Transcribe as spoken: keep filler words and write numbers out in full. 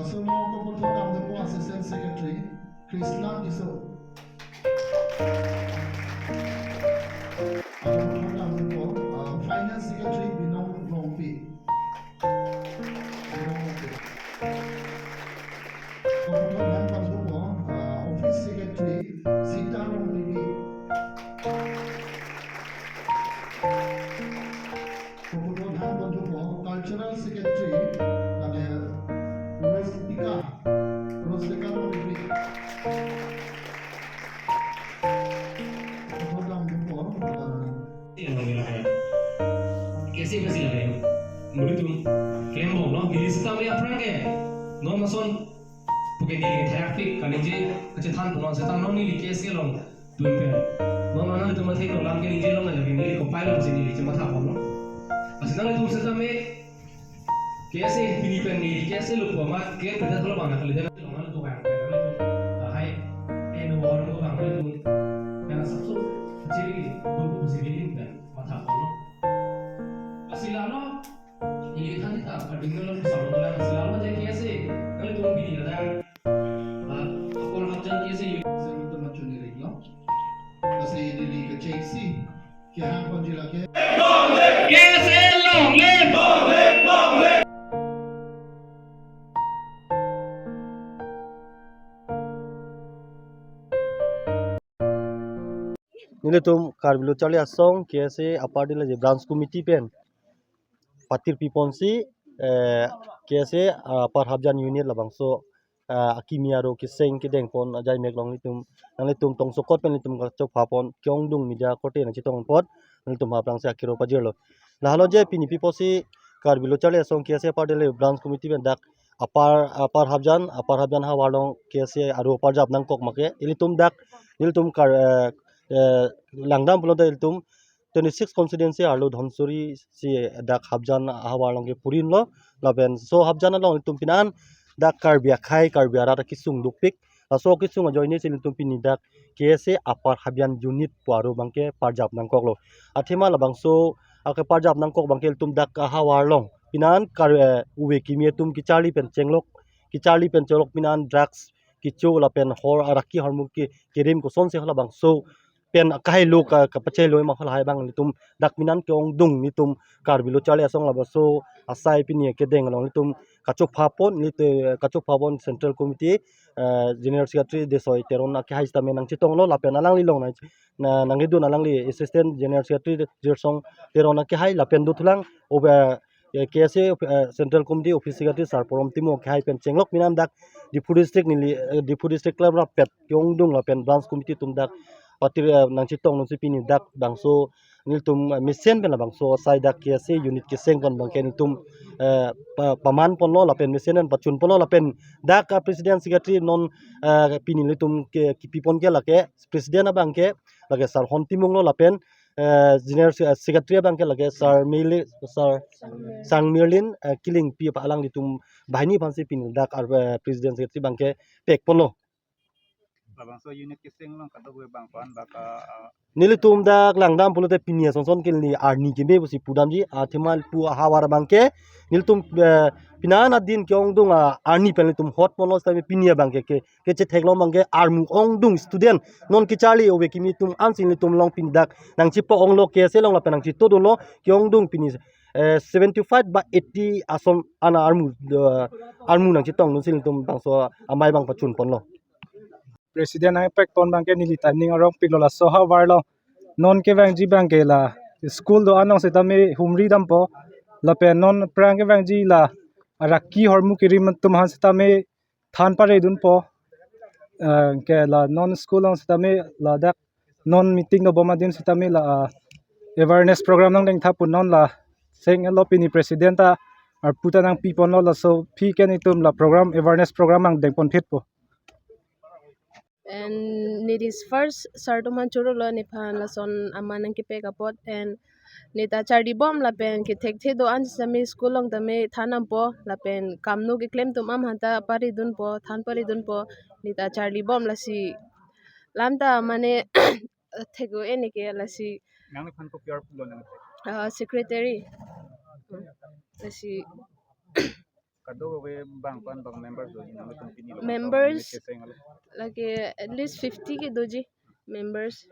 Sumo Koputhot damdunpo Assistant Secretary Krisna Tisso. Koputhot damdunpo, uh, Finance Secretary Binong Rongpi. Binong Rongpi. Koputhot damdunpo, uh, Office Secretary Sita Rongpipi. Koputhot damdunpo, Cultural Secretary, lake Rosika, Rosika Rongpipi. Koputhot damdunpo, uh, K S A basi lake. Muritum, klembomlo, neli sitame aphrang ke. Non mason, puke neli thayakpik, kaningje, kachethanpon seta non neli K S A along. Tum pen. Mama nangtum mathe ko lam ke ningje long aja ke neli kopai long si neli chemathaponlo. Lasi nangtum setame K S A pini pen neli K S A lo pu amat ke peda thalo bang kali dan long nangtum bang pen nangtum. Ahai en wor lo bang nangtum. Kana sapso chiri do pu si neli pen mathaponlo. Lasi lalo neli than ta kading lo sa lo la lalo je K S A. Nangtum pini ada. Ah, apor hapjan K S A. Selutum machuni ringlo. Lasi neli kechengsi kehang ponji lake. K S A long live! Nelitum Karbi Lo Charli Asong K S A apar dila je branch committee pen patir piponsi, eh, K S A, ah, apar hapjan unit labangso, ah, akimi aro keseng kedengpon ajai mek long nelitum, nanglitum tongsokot pen nelitum kachophapon ke-ongdung media korte nangchetong apot nelitum aphrangsi akiro pajirlo. Lahelo je pini piposi Karbi Lo Charli Asong K S A apar dila branch committee pen dak apar, apar hapjan, apar hapjan havar along K S A aro parjap nangkok make. Ilitum dak, ilitum kar, eh, eh, langdam pulote ilitum twenty-six constituency arlo Dhansiri si dak hapjan havar along ke purinlo, lapen so hapjan along ilitum pinan dak Karbi akhei, Karbi arat akesung dopik. Laso kesung ajoine si ilitum pini dak K S A apar hapjan unit pu aro abangke parjap nangkoklo. Athema labangso ake parjap nangkok abangke ilitum dak ahavar along pinan kar, eh, ove kimi atum kecharli pen chenglok, kecharli pen chenglok pinan drugs kecho lapen hor araki hormu ke kerim kosonsi halabangso pen akahai lo ka, kapachelo ma halahai abang nelitum dak pinan ke-ongdung nelitum Karbi Lo Charli Asong labangso asai pini kedeng along nelitum kachophapon, nelitum kachophapon Central Committee, eh, General Secretary Desoi Teron akehai sitame nangchetonglo lapen alangli along nang, na, nangridun alangli Assistant General Secretary Jirsong Teron akehai lapen dothulang obe, eh, K S A, eh, Central Committee Office Secretary Sar Porom Timung akehai pen chenglok pinan dak Diphu District neli, eh, Diphu District Club rapet ke-ongdung lapen Branch Committee atum dak patir, eh, nangchetong nangsi pini dak bangso nelitum, eh, mesen pen labangso asai dak K S A unit kesengpon abangke nelitum, eh, pa-, pamanponlo lapen mesen pen pachunponlo lapen dak, ah, President Secretary non, eh, pini nelitum ke kipipon ke lake President abangke lake Sar Hon Timunglo lapen, eh, General Se-, Secretary abangke lake Sar Mili, Sar Sang Merlin, eh, Kilingpi apa alanglitum banghini aphansi pini dak ar, eh, President Secretary abangke pekponlo. Labangso unit keseng along kadokave abang ko-an baka, ah, nelitum dak langdam pulote pini asonson ke neli arni keme pusi pudamji, athema pu ahavar abangke nelitum, eh, pinan adin ke-ongdung, ah, arni pen nelitum hotponlo sitame pini abangke ke, kechetheklo abangke armu ongdung student non kecharli ove kimi atum ansi nelitum along pini dak nangchepo-onglo K S A along lapen nangchetodunlo ke-ongdung pini, eh, seventy-five ba eighty ason ana armu, eh, armu nangchetongdunsi nelitum bangso amei abang pachunponlo. President nangpekpon abangke neli ta ning arongpiklo laso ahavar along. Non kevangji abangke la school do-an along sitame humri dampo. Lapen non aphrang kevangji la araki hormu kerim atum aphan sitame than paredunpo. Eh, ke la non school along sitame ladak non meeting dobom adim sitame la, ah, awareness program nangdengtha pu non la seng-etlo pini President ta arpu ta nangpiponlo laso aphi ke nelitum la program awareness program nangdengponphitpo. And neli first sir atum aphan chorolo nephan lason aman nangkepek apot and neta charlibom lapen kethekthe do-an sitame school along tame than dampo lapen kamno keklem atum aphan ta paredunpo, than paredunpo, neta charlibom lasi lam ta mane thek-o-e neke lasi. Nang nephan kopi arpulo nang? Ah, secretary. Lasi Kadokave bang pan bang members doji nangtum pini lo Members. Kecheng alo. Lake at least fifty ke doji members.